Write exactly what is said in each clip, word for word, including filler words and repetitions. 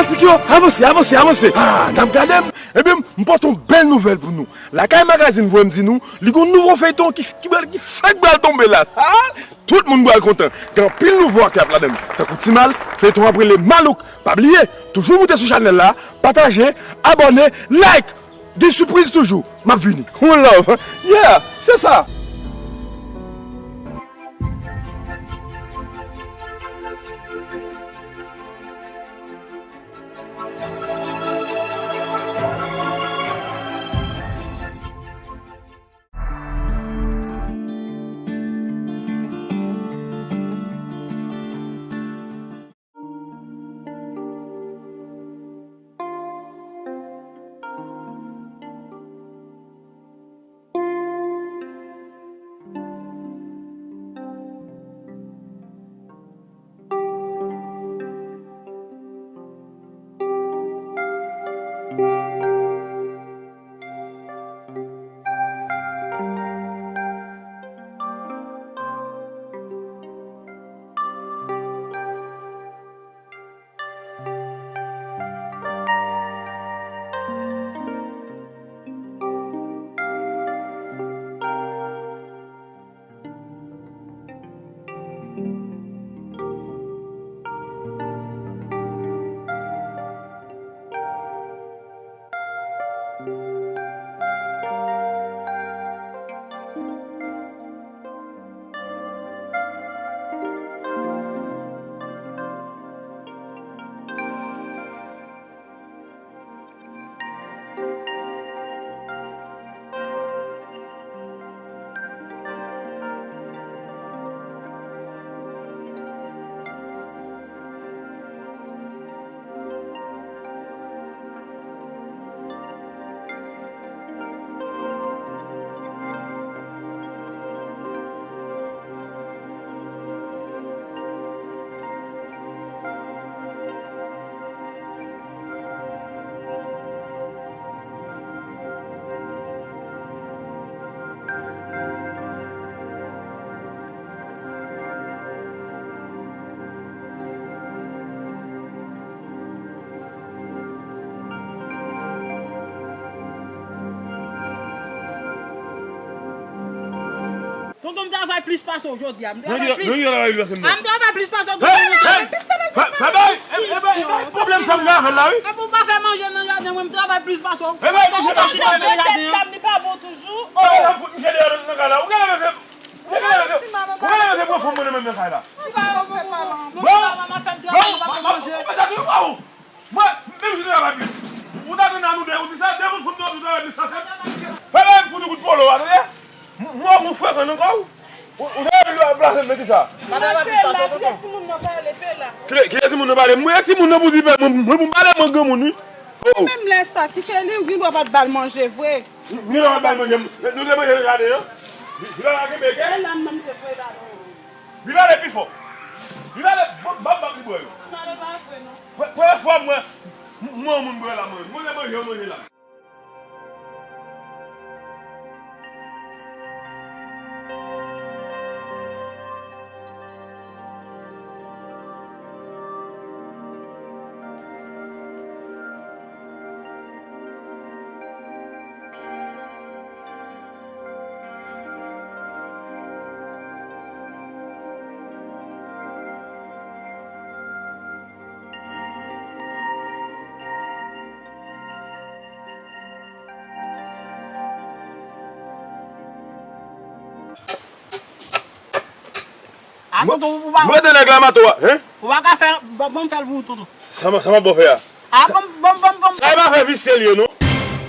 Fanatik yo, avanse, avanse, avanse. Ah, n ap gade m. Ebyen, m pote yon bèl nouvèl pou nou. Lakay Magazine voye m di nou, li gon nouvo feyton ki, ki, ki fèk pral tonbe la. Ah, tout moun pral kontan. Gen anpil nouvo aktè ap ladan l. Tankou Timal, feyton ap rele Malouk. Pa bliye, toujou moute sou chanèl la, pataje, abòne, like. Gen sipriz toujou. M ap vini. One love. Yeah, se sa. Tonton, m travay plis pase w jodi a. M travay plis. Non, non, non, non, non, non. A, m travay plis pase w, tonton. Hey, hey, pa, pa, pa, e, e, e, e, pwoblèm sa m gen avè l la, wi. Epi w pa fè manje nan jaden, mwen, m travay plis pase w. E, e, tonton, ou ka chita nan jaden an. Li pa bon toujou. Ou gade mwen se, ou gade mwen se, ou gade mwen se pran fanm mwen nan menm nan kay la. Ou pa, ou pa, ou pa, ou pa, ou pa fè m travay, ou pa fè manje. Mwen, menm si nou travay plis. Ou ta tande a nou de, ou di sa, de moun fanm nou travay plis sa, se. Fè la, m fout ou kout polo, a, tande? M, m wè w frekan nan kò w. Ou, ou ta vin plase m nan kisa? Pa travay plis pase w, tonton. Kite timoun nan pale, pe la. Kite, kite timoun nan pale. Mwen, timoun nan pou di, mwen, mwen, pou m pale, mwen, granmoun, wi. Oh, oh. Menm lè sa, kite li, ou gen dwa pa t ba l manje, vre. Ou gen dwa pa t ba l manje. Nou te manje nan jaden an. Li, li pa kenbe kè. E la, m te vre ba l. Li pale pi fò. Li pale, bòp, bòp, bòp, li bwè yo. Pale pa vre, non. Premye fwa m wè, m, m wè yon moun bwè la, mwen. Mwen, lè manje, yo manje la. A, tonton, ou pa, mwen te nèg la mato a, hein? Ou pa ka fè, bon, bon, m fè l pou ou, tonton. Sa m, sa m ap bon fè a? A, bon, bon, bon, bon. Sa e pa fè visye li ye, non?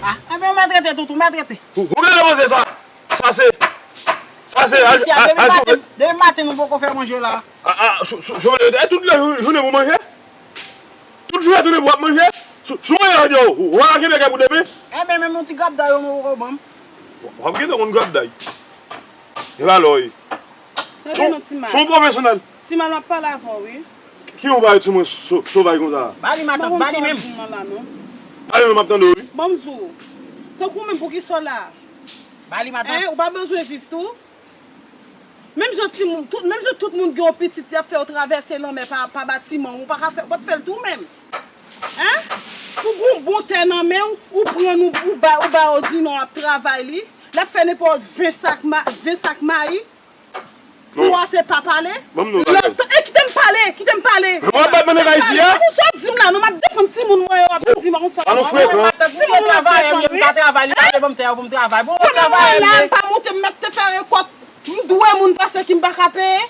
A, enben, ou maltrete, tonton, maltrete. Ou, ou genlè panse sa, sa se, sa se, a, a, depi maten, depi maten nou poko fè manje la. A, a, sou, sou, sou, e tout lè jou-, jounen pou manje? Tout jou e tounen pou w ap manje? Sou mwen, yo, yo, w a kenbe kay pou demen? Enben, menm yon ti grapday yo, mwen poko ban m. W ap gentan konn grapday. E pa lò ye. Tande non, ti mal. Son pwofesyonèl. Ti mal, m ap pale avè w, wi. Ki yon bagay sou mwen so- sovaj konsa? Ba li matant, ba li menm. Ba li menm, m ap tande w, wi. Ban m di w. Tankou menm, poukisa w la? Ba li matant. Hein, ou pa bezwen viv tou? Menm jan timoun, tout, menm jan tout moun gen yon pitit, y ap fè yo travèse lanmè pa, pa batiman, ou pa ka fè, ou p ap fè l tou menm. Hein? Ou gon bon tè nan men w, ou pran l, ou, ou ba, ou ba Odilon ap travay li, l ap fè nenpòt ven sak ma, ven sak mayi. Pou w se pa pale. Ban m non bagay. E kite m pale, kite m pale. Mwen pa bat mennaj isi a. Ou sa w ap di m la, non, m ap defann timoun mwen yo, w ap di m, ou sa w ap di m. Timoun mwen ap travay, m pa travay, li pa vle ban m tè a pou m travay. Bon, travay la, m pa monte, m mèt te fè rekòt. M dwe moun paske m pa ka peye.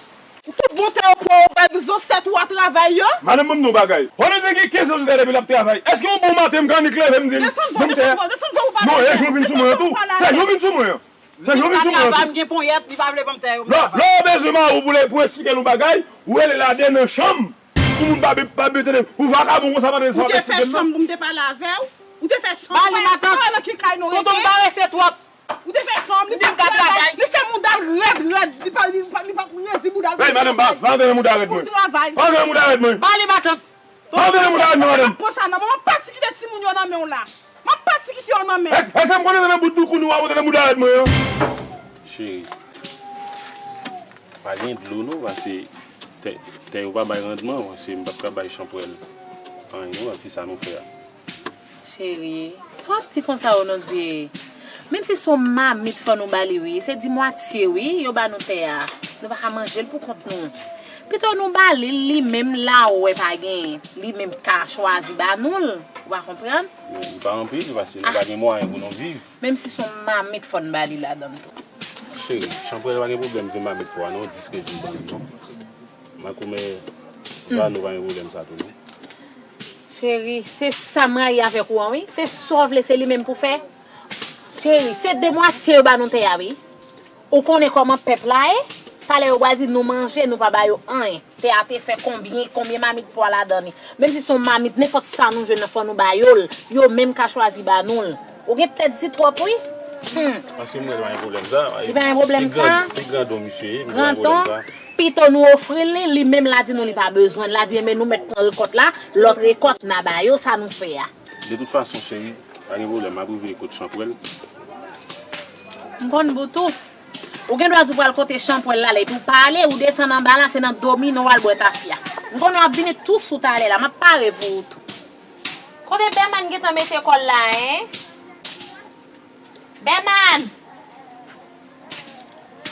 Tout bon tè yo pran yo bay zansèt ou a travay yo. Madanm, ban m di w bagay. Holande gen kenz an sou tè depi l ap travay. Èske yon bon maten m ka annik leve m di l, ban m tè a? Desann vwa, desann vwa, ou pa vle. Non, e jou vin sou mwen an tou. Se jou vin sou mwen an. Se jou vin sou mwen an tou. M gen ponyèt, li pa vle ban m tè yo. Lè, lè w bezwen mari w pou l, pou eksplike l yon bagay, ou rele l adan nan chanm. Pou moun pa, pa, pa tande, ou vakabon konsa, pa tande sa w ap eksplike m nan. Ou te fè chanm pou m te pale avè w. Ou te fè chanm. Ba li matant. Tonton m parese twòp. Ou te fè chanm, li pa travay. Li fè mouda l rèd, rèd. Li pa, li pa, li pa redi mouda l. Hey, madanm, pa, pa antre nan mouda rèd mwen. Pou travay. Pa antre nan mouda rèd mwen. Ba li matant. Pa antre nan mouda rèd mwen, madanm. Pran sa nan men w, m ap pati kite timoun yo nan men w la. M ap pati kite yo nan men. Èske m konnen nan bout doukoun ou a, ou te nan mouda rèd mwen an? Cheri, pa gen dlo non, paske tè, tè yo pa bay randman, paske m p ap ka bay chanpwèl anyen non, nan ti sa nou fè a. Cheri, sa w ap di konsa, Holande? Menm si se yon mamit, fò nou ba li, wi. Se di mwatye, wi, yo ba nou tè a. Nou pa ka manje l pou kont nou. Pito nou ba li l, li menm la ou wè pa genyen. Li menm ka chwazi ba nou l. Ou pa konprann? Men li pa anpil, paske nou pa gen mwayen pou nou viv. Menm si se yon mamit, fò n ba li ladan l tou. Cheri, chanpwèl pa gen pwoblèm, se mamit fò a non, dis kredi m ban li non. Makomè, ba nou pa gen pwoblèm sa tou non. Cheri, se sa m rayi avèk ou an, wi. Se sa w vle, se li menm pou fè. Cheri, se de mwatye yo ba nou tè a, wi. Ou konnen kòman pèp la ye? Talè yo pral di nou manje, nou pa ba yo anyen. Tè a te fè konbyen, konbyen mamit pwa ladan li? Menm si se yon mamit, nenpòt sa nou jwenn nan, fò nou ba yo l. Yo menm ka chwazi ba nou l. Ou gen tèt di twòp, wi. Hmm. Paske mwen pa gen pwoblèm sa. Li pa gen pwoblèm sa? Se gran, se gran don misye ye, mwen pa gen pwoblèm sa. Gran don, pito nou ofri l li, li menm la di nou li pa bezwen l, la di, enben nou mèt pran rekòt la, lòt rekòt n a ba yo, sa nou fè a. De tout fason, cheri, pa gen pwoblèm, m ap rive kot chanpwèl. M konn bout ou. Ou gen dwa di w pral kote chanpwèl la, lè epi w pa ale, ou desann anba la, se nan domino w al bwè tafya. M konnen w ap vini tou sou talè la, m ap pare pou ou tou. Kote Bèman gentan mete kò l la, en? Bèman!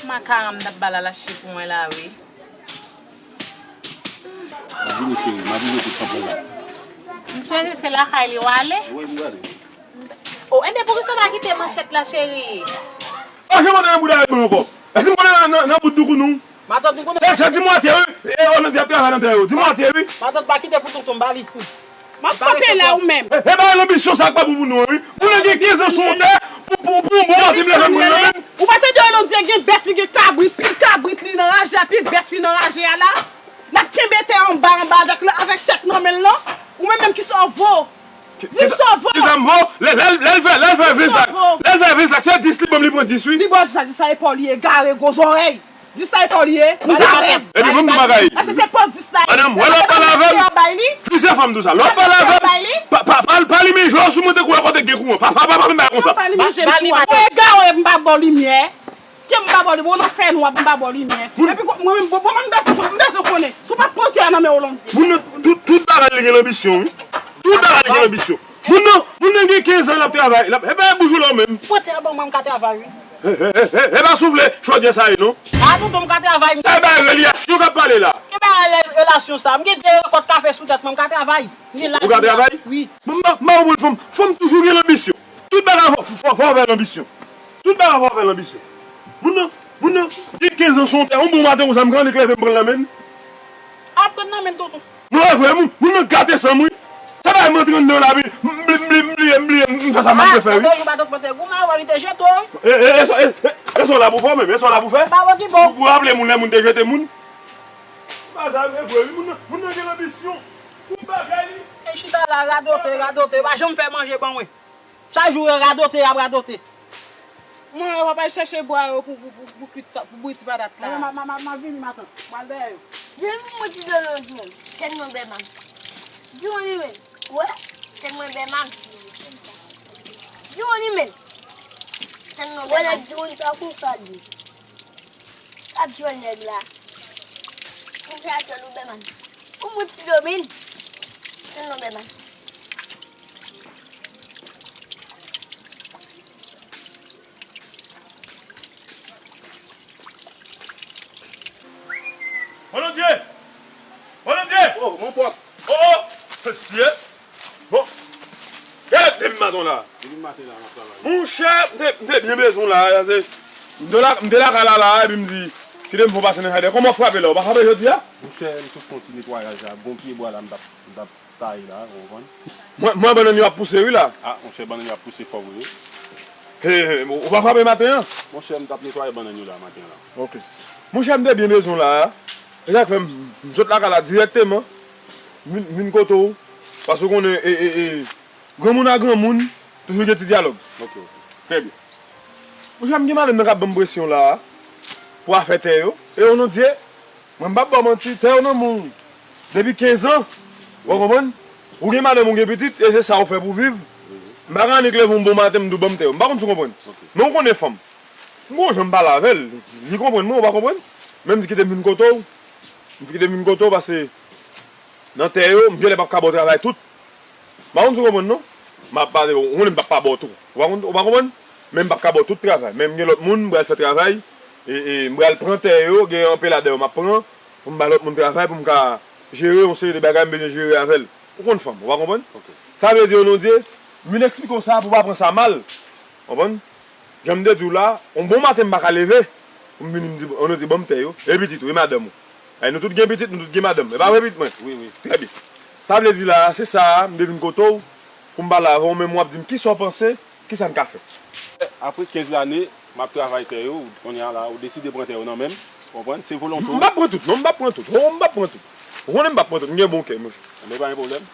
Makaran m t ap ba l al achte pou mwen la, wi. M ap vini, cheri, m ap vini pou chanpwèl la. M sonje se lakay li w ale. Wi, m prale. O, enben poukisa w pa kite manchèt la, cheri? Pa janm antre nan bouda rèd mwen ankò. Èske m konnen nan, nan, nan bout doukoun ou? Matant, ou konnen. Se, se di mwatye, wi. E, Holande ap travay nan tè yo. Di mwatye, wi. Matant, pa kite pou tonton m ba li. M ap kanpe la ou menm. E, e pa lanbisyon sa k pa bon pou nou an, wi. Moun nan gen kenz an sou yon tè, pou, pou, pou yon bon maten m leve m pran l nan men m. Ou pa tande Holande gen bèf li, gen kabrit, pil kabrit li nan raje a, pil bèf li nan raje a la. L ap kenbe tè anba, anba avèk, avèk tèt nan men l lan. Ou menm menm kisa w vo? Di m sa w vo. Kisa m vo? Lè, lè, lè l fè, lè l fè ven sak. Lè l fè ven sak, se dis li ban m, li pran dis, wi. Li ba w dis sa, dis sa e pa w li egare, gwo zòrèy. Dis sa e pa w li ye, mouda rèd. Epi mwen m di bagay. Èske se pa w dis la? Madanm, wè lè w ap pale avè m, plizyè fwa m di w sa. Lè w ap pale avè m, pa, pa, pa, pa limen je w sou mwen tankou w wè kote k gen kouran. Pa, pa, pa, pa fè m bagay konsa. Pa limen je m sou ou. Mwen egare, m pa ba w limyè. Ke m pa ba w limyè, ou nan fènwa, m pa ba w limyè. Epi mwen menm, bon, bon, mwen m bezwen, m bezwen konnen. Si w pa pran tè a nan men Holande. Moun nan, tout, tout bagay li gen lanbisyon, wi. Tout bagay li gen lanbisyon. Moun nan, moun nan gen kenz an l ap travay. L ap, e pa boujou la w menm. Pran tè a ban mwen, m ka travay, wi. E, e, e, e, e pa soufle chodyè sa ye non. A, tonton, m ka travay. Sa e bagay relasyon k ap pale la. Ki bagay rela-, relasyon sa? M gen de rekòt kafe sou tèt mwen, m ka travay. M gen laj. Ou ka travay? Wi. M, m, m, m, fanm, fanm toujou gen lanbisyon. Tout bagay fò, fò, fò, fò avè lanbisyon. Tout bagay fò avè lanbisyon. Moun nan, moun nan, gen kenz an sou yon tè, yon bon maten konsa, m ka annik leve m pran l nan men l. Ap pran nan men tonton. Mwen wè vre, moun, moun nan gate san m, wi. Se bagay m antre anndan la, wi. M bliye, m bliye, m bliye, m fè sa m ap fè, wi. Tonton, jou pa t ap pran tè goumen, avan li te jete w, wi. E, e, e, sa, e, e, e sa w la pou fè, menm? E sa w la pou fè? Ba w ki bon. Pou, pou raple moun, lè moun te jete moun. Ba sa, e vre, wi. Moun nan, moun nan gen lanbisyon. Tout bagay li. E Chita la, radote, radote, pa janm fè manje ban mwen. Chak jou, yo radote, y ap radote. Mwen, w ap al chèche bwa yo pou, pou, pou, pou kuit, pou bouyi ti patat la. Mwen, m ap, m ap, m ap, m ap vini, matant. Mwen al dèyè yo. Vin pou mwen ti dodo, Jimon. Tèt mwen bèman. Jimon li menm. Wè? Tèt mwen bèman. Jimon li menm. Tèt mwen bèman. Wè, nèg Jimon sa konsa di. Ap jwenn nèg la. Konsa tèt ou bèman. Pou mwen ti domin. Tèt mwen bèman. Bonondye! Bonondye! Oh, mon pòp! Oh, oh! Mesye! Bon. Gade depi maten la. Depi maten la, m ap travay. Monchè, m te, m te byen bezwen w la, se, m te la, m te lakay la, la, epi m di, kite m fè w pase nan jaden. Kòman w frape la? Ou pa frape jodi a? Monchè, m sot fè yon ti netwayaj la. Gon pye bwa la, m t ap, m t ap taye la, ou konprann? Mwen, mwen bannann yo ap pouse wi la. Ah, monchè, bannann yo ap pouse fò vre wi. He, he, ou pa frape maten an? Monchè, m t ap netwaye bannann yo la maten an la. Ok. Monchè, m te byen bezwen w la. E sa k fè m, m sot lakay la dirèkteman. M vin, m vin kote w. Paske w konnen, e, e, e, granmoun a granmoun, toujou gen ti dyalòg. Ok. Trè byen. Monchè, m gen madanm nan k ap ban m presyon la. Pou afè tè yo. E o non Dye, mwen m p ap ba w manti, tè yo nan men w depi kenz an. Ou konprann? Ou gen madanm, ou gen pitit, e se sa ou fè pou viv. M pa ka annik leve yon bon maten, m di w ban m tè yo. M pa konn si w konprann. Ok. Men ou konnen fanm. M gon jan m pale avè l. Li konprann mwen, ou pa konprann? Men m di kite m vin kote w. M di kite m vin kote w paske nan tè yo, m genlè p ap ka ba w travay tout. M pa konn si w konprann non. M ap pale, ou konnen m p ap pa ba w tou. Ou pa konn, ou pa konprann? Men m p ap ka ba w tout travay. Men m gen lòt moun, m pral fè travay. E, e m pral pran tè yo, gen anpe ladan yo m ap pran. Pou m ba lòt moun travay, pou m ka jere yon seri de bagay m bezwen jere avè l. Ou konn fanm, ou pa konprann? Ok. Sa vle di, o non Dye, m vin eksplike w sa pou w pa pran sa mal. Konprann? Jan m te di w la, yon bon maten m pa ka leve, pou m vini m di, o non Dye, ban m tè yo, e pitit ou, e madanm ou. Ay, nou tout gen pitit, nou tout gen madanm. E pa vre pitit mwen? Wi, wi. Trè byen. Sa vle di la, se sa, m te vin kote w, pou m pale avè w, men w ap di m kisa w panse, kisa n ka fè? Apre kenz lane, m ap travay tè yo, kounye a la, ou deside pran tè yo nan men m, konprann? Se volonte w. M p ap pran tout, non, m p ap pran tout. Oh, m p ap pran tout. Ou konnen m p ap pran tout, m gen bon kè, monchè. Men pa gen pwoblèm.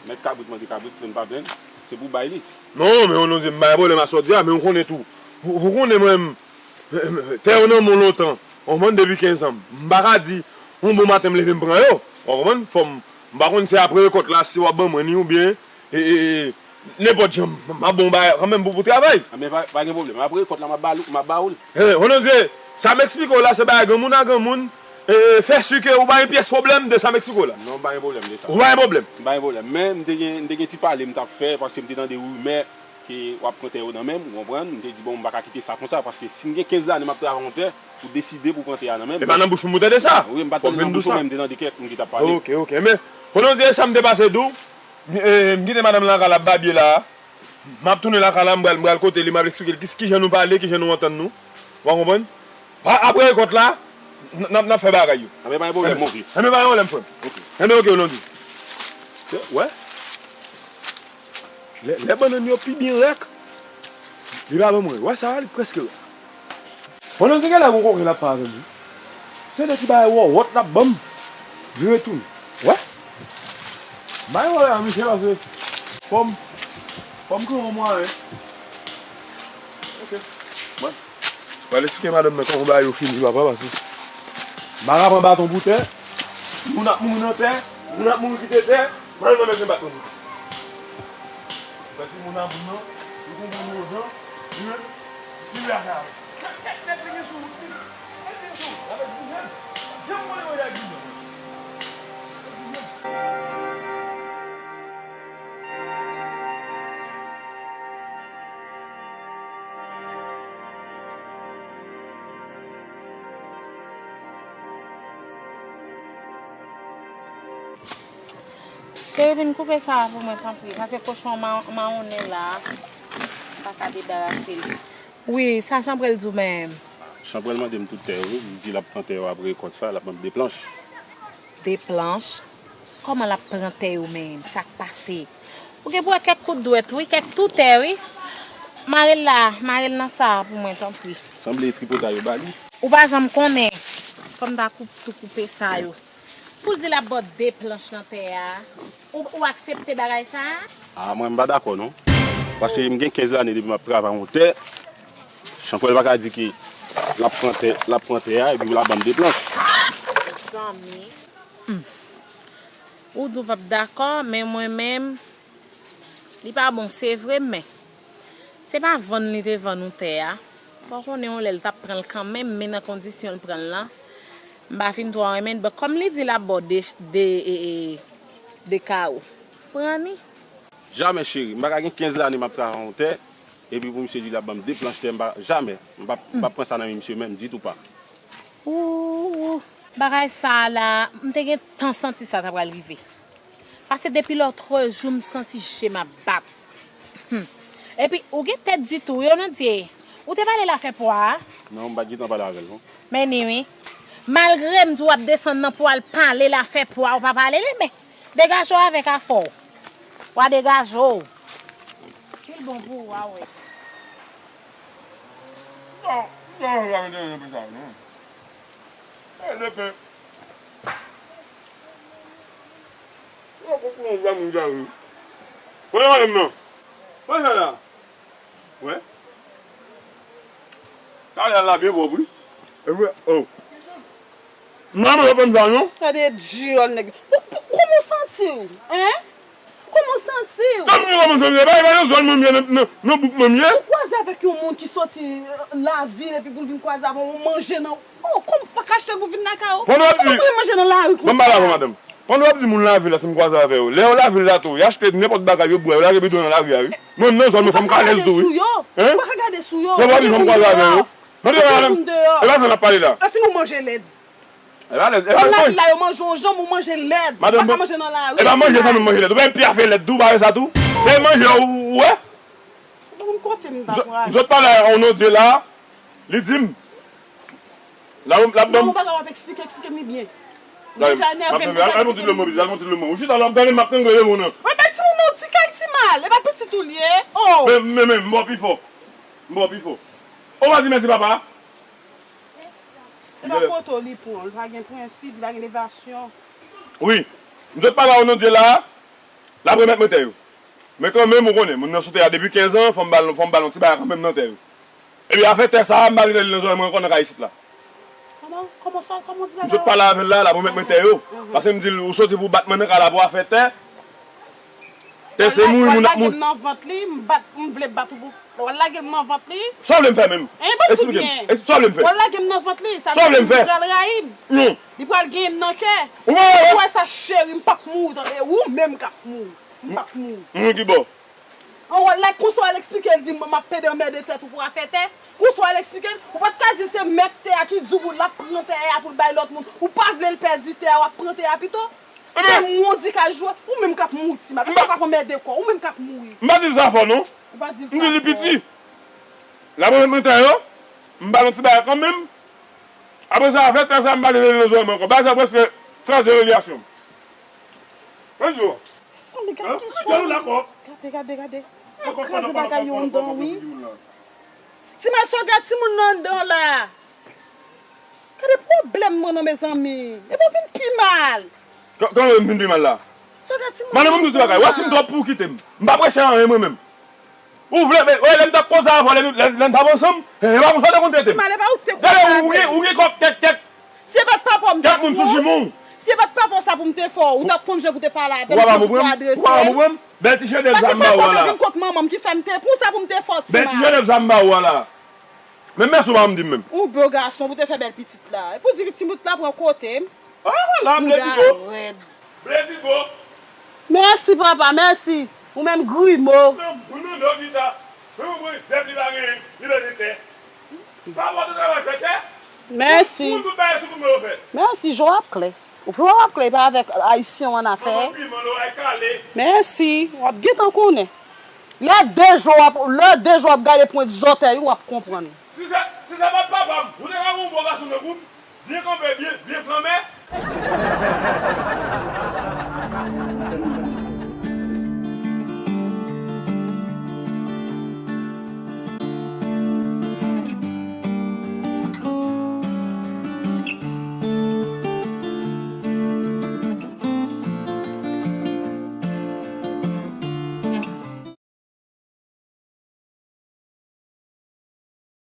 Mèt kabrit mande kabrit, plenn pa plenn, se pou bay li. Non, men ou non di m bay pwoblèm a sa w di a, men ou konnen tou. Ou, ou konnen mwen, m, tè yo nan men w lontan. Ou konprann, depi kenz an. M pa ka di, yon bon maten m leve m pran yo. Ou konprann? Fò m, m pa konn si apre rekòt la, si w ap ban mwen ni oubyen, e, e, e, nenpòt jan, m ap ba w bagay kanmenm pou, pou travay. A, men pa, pa gen pwoblèm. Apre rekòt la, m ap ba, m ap ba w l. E, ou non di, sa m eksplike w la, se bagay granmoun a granmoun. E, fè si ke ou pa gen pyès pwoblèm de sa m eksplike w la. Non, m pa gen pwoblèm de sa. Ou pa gen pwoblèm? M pa gen pwoblèm. Men, m te gen, m te gen ti pale m t ap fè, paske m te tande rimè ke w ap pran tè yo nan men m, ou konprann? M te di, bon, m pa ka kite sa konsa, paske si m gen kenz lane m ap travay yon tè, ou deside pou pran tè a nan men m. E pa nan bouch mwen ou tande sa. Wi, m pa t tande nan bouch ou, men m te tande kèk moun ki t ap pale. Ok, ok. Men, konnen w di sa m te pase di w, m, e, m kite madanm lan lakay la ap babye la a. M ap tounen lakay la, m pral, m pral kote li, m ap eksplike l ki, kijan nou pale, kijan nou antann nou. Ou konprann? A, apre rekòt la, n, n ap, n ap fè bagay yo. Anben, pa gen pwoblèm, mon vye. Anben, pa gen pwoblèm, frè m. Ok. Anben, ok, ou non di. Wè? Lè, lè bannann yo pi byen rèk, li pa ban mwen. Wè sa, li prèske rèk. Pandan se genlè gon kokenn ap fè avè m wi. Se de ti bagay wòwòt l ap ban m. Li retounen. Wè? M pa gen pwoblèm ak misye paske fò m, fò m kenbe yon mwayen. Ok. Mwen pral eksplike madanm nan kòman bagay yo fini papa paske m pa ka pran baton pou tè. Moun ap mouri nan tè, moun ap mouri kite tè. Mwen nan mèt se bat mwen. Mwen di moun nan moun nan, li konprann yo jan, li menm, li lage avè. Kèk, kèk nèg li gen sou wout li. Nèg li gen sou wout, avèk goumen. Janm konnen mwen ak goumen. Cheri, vin koupe sa a pou mwen, tanpri, paske kochon an ma-, mawonnen la a, m pa ka debarase l. Wi, sa Jean Brel di w menm. Chanpwèl mande m tout tè yo, wi. Li di l ap pran tè yo apre rekòt sa, l ap ban m de planch. De planch? Kòman l ap pran tè yo menm? Sa k pase? Ou gen pou wè kèk kout dwèt, wi, kèk tou tè, wi. Mare l la, mare l nan sa a pou mwen, tanpri. Sanble tripotay yo ba li. Ou pa janm konnen. Fò m ta koup, tou koupe sa yo. Pou l di l ap ba w de planch nan tè a, ou, ou aksepte bagay sa a? A, mwen, m pa dakò, non. Paske m gen kenz lane depi m ap travay yon tè. Chanpwèl pa ka di ke l ap pran tè, l ap pran tè a, epi l ap ban m de planch. Mezanmi. Hmm. Ou di w p ap dakò, men mwen menm, li pa bon, se vre, men se pa vann li te vann ou tè a. Fò w konnen yon lè l t ap pran l kanmenm, men nan kondisyon l pran l lan, m pa fin twò renmen l. Bon, kòm li di l ap ba w de, de, e, e, de kawo, pran li. Jamè, cheri. M pa ka gen kenz lane m ap travay yon tè, epi pou misye di l ap ban m de planch tè, m pa, jamè. M p ap, m p ap pran sa nan men misye menm, ditou pa. Ooh, bagay sa a la, m te gentan santi sa ta pral rive. Paske depi lòtrejou, m santi je m ap bat. Hmm. Epi, ou gen tèt di tou, wi, Onondye. Ou te pale l afè pwa a? Non, m pa t gentan pale avè l, non. Men ni, wi. Malgre m di w ap desann nan pou w al pale l afè pwa a, ou pa pale li, men degaje w avèk afè w. W a degaje w. Pil bon pou ou, w a wè. Non, non, non, non, non, non. E, lepè. Yo, koukou, moun, moun, moun. Kote madanm nan? Kote sa la? Wè. Talè a la byen pwòp, wi. E vre, oh. Manman, yo konn sa, non? Gade dyòl nèg. Pou, pou, kòman w santi w? Hein? Kòman w santi w? Sa m di kòman w santi w? E pa, e pa nan zòn mwen m ye, nan, nan, nan bouk mwen m ye. Ou kwaze avèk yon moun ki soti, euh, lavil epi pou l vin kwaze avè w, yon manje nan, oh, kòman w pa ka achte l pou vin lakay ou? Pandan w ap di, kòman w pran manje nan lari konsa? Ban m pale avè w, madanm. Pandan w ap di moun lavil la, si m kwaze avè yo. Lè yo lavil la tou, y achte nenpòt bagay, yo bwè, yo lage bidon nan lari a, wi. Mwen, m nan zòn mwen, fò m ka alèz tou, wi. Hein? Ou pa ka gade sou yo. Lè w ap di fò m kwaze avè yo. Mande yo, madanm. E pa sa n ap pale la. Anfin, ou manje lèd. E pa lèd, e pa lèd. Nan lavil la, yo manje yon janm, ou manje lèd. Ou pa ka manje nan lari. E pa manje sa, nou manje lèd. Ou pa gen pye a fè lèd tou, ou pa wè sa tou? Se manje, ou, ou wè? Ou pa konn kote m ta pral. M sot pale a Onondye la, li di m, la, la, la, se yon bagay w ap eksplike, eksplike m li byen. Ou deja enève m deja. Al fon ti dlo mwen, al fon ti dlo mwen. Ou chita la, m ap gade, m ap trangle yo, moun. Mwen, bèl timoun nan, ou di kal ti mal. E pa pitit ou li ye. Oh! Men, men, men, m ba w pi fò. M ba w pi fò. Ou pa di mèsi, papa? E pa poto li pran, li pa gen prensip, li pa gen levasyon. Wi. M sot pale a Onondye la, l ap remèt mwen tè yo. Men kanmenm, ou konnen, moun nan sou tè a depi kenz an, fò m ba l, fò m ba l yon ti bagay kanmenm nan tè yo. Epi afè tè sa a, m pa vle li nan zòrèy mwen ankò nan kay isit la. Kòman, kòman sa, kòman w di bagay yo? M sot pale avè l la, l ap remèt mwen tè yo. Paske m di l, ou soti pou w bat mwen nan kay la pou afè tè. Tè se mouri moun ap mouri. Ou al lage m nan vant li, m bat, m vle bat ou pou, ou al lage m nan vant li. Sa w vle m fè menm? Hein, ban m kout byen. Eksplike m. Sa w vle m fè? Ou al lage m nan vant li, sa vle di li pral rayi m. Non. Li pral genyen m nan kè. Ou pa wè? Ou wè sa, cheri, m p ap mouri, tande, ou menm k ap mouri. M p ap mouri. Mouri ki bò? An, w al la, konsa w al eksplike l, di m, m ap pede anmède tèt ou pou afè tè. Konsa w al eksplike l, ou pa t ka di se mèt tè a ki di w pou l ap pran tè a pou l bay lòt moun. Ou pa vle l pèdi tè a, w ap pran tè a pito. Se modi k al jwe, ou menm k ap mouri, ti mal. Ou k ap anmède kò w, ou menm k ap mouri. M pa di l sa fò, non. Ou pa di l sa fò. M di li piti. L ap remèt mwen tè yo, m ba l yon ti bagay kanmenm. Apre sa, afè tè sa, m pa vle li nan zòrèy mwen ankò. Bagay sa prèske kraze relasyon m. Mwen di w. Sanble gad kichòy. Gade, gade, gade. L ap kraze bagay yo anndan, wi. Ti mal, sa w gad timoun nan anndan la. Gade pwoblèm mwen non, mezanmi. Epi w vin pi mal. Kòman m vin pi mal la? Sa w gad timoun nan anndan. Madanm, ban m di w ti bagay. Ou wè si m twò pou w kite m. M pa prese anyen mwen menm. Ou vle, men, wè, lè m t ap koze avè w, lè nou, lè, lè n t ap ansanm, e, e pa konsa w te konn trete m. Ti mal, e pa ou k te koze avè m. Gade, ou gen, ou gen kòb kèk, kèk. Si e pa t papa w m t ap pran w. Si e pa t papa w sa pou m te fè w, ou t ap konn jan pou te pale avè m, jan pou te adrese m. Ou pa konprann? Ou pa konprann? Bèl ti jenèf sa m ba ou a la. Paske papa w te vin kot manman m ki fè m te pran w sa pou m te fè w, ti mal. Bèl ti jenèf sa m ba ou a la. Men mèsi ou pa janm di m menm. Ou bon gason pou te fè bèl pitit la. Epi w di pitit la pran kote m. Ah, la, m lè di go. Mouda rèd. Bledigo. Mèsi, papa, mèsi. Ou menm, Grimo. Nan, ou nan dò gita. Men ou pran zèb li pa genyen, li bezwen tè. Pa pòte travay fè tè. Mèsi. Ou tout bagay sou kouman yo fè. Mèsi, je w ap klè. Ou pran w ap klè, pa avèk Ayisyen w annafè. Manman piman, loray kale. Mèsi, w ap gentan konnen. Lè de jou w ap, lè de jou w ap gade pwent zòtèy ou, w ap konprann. Si se, si se pa t papa m, ou te ka wè yon bon gason tankou m, byen kanpe, byen, byen flanbe.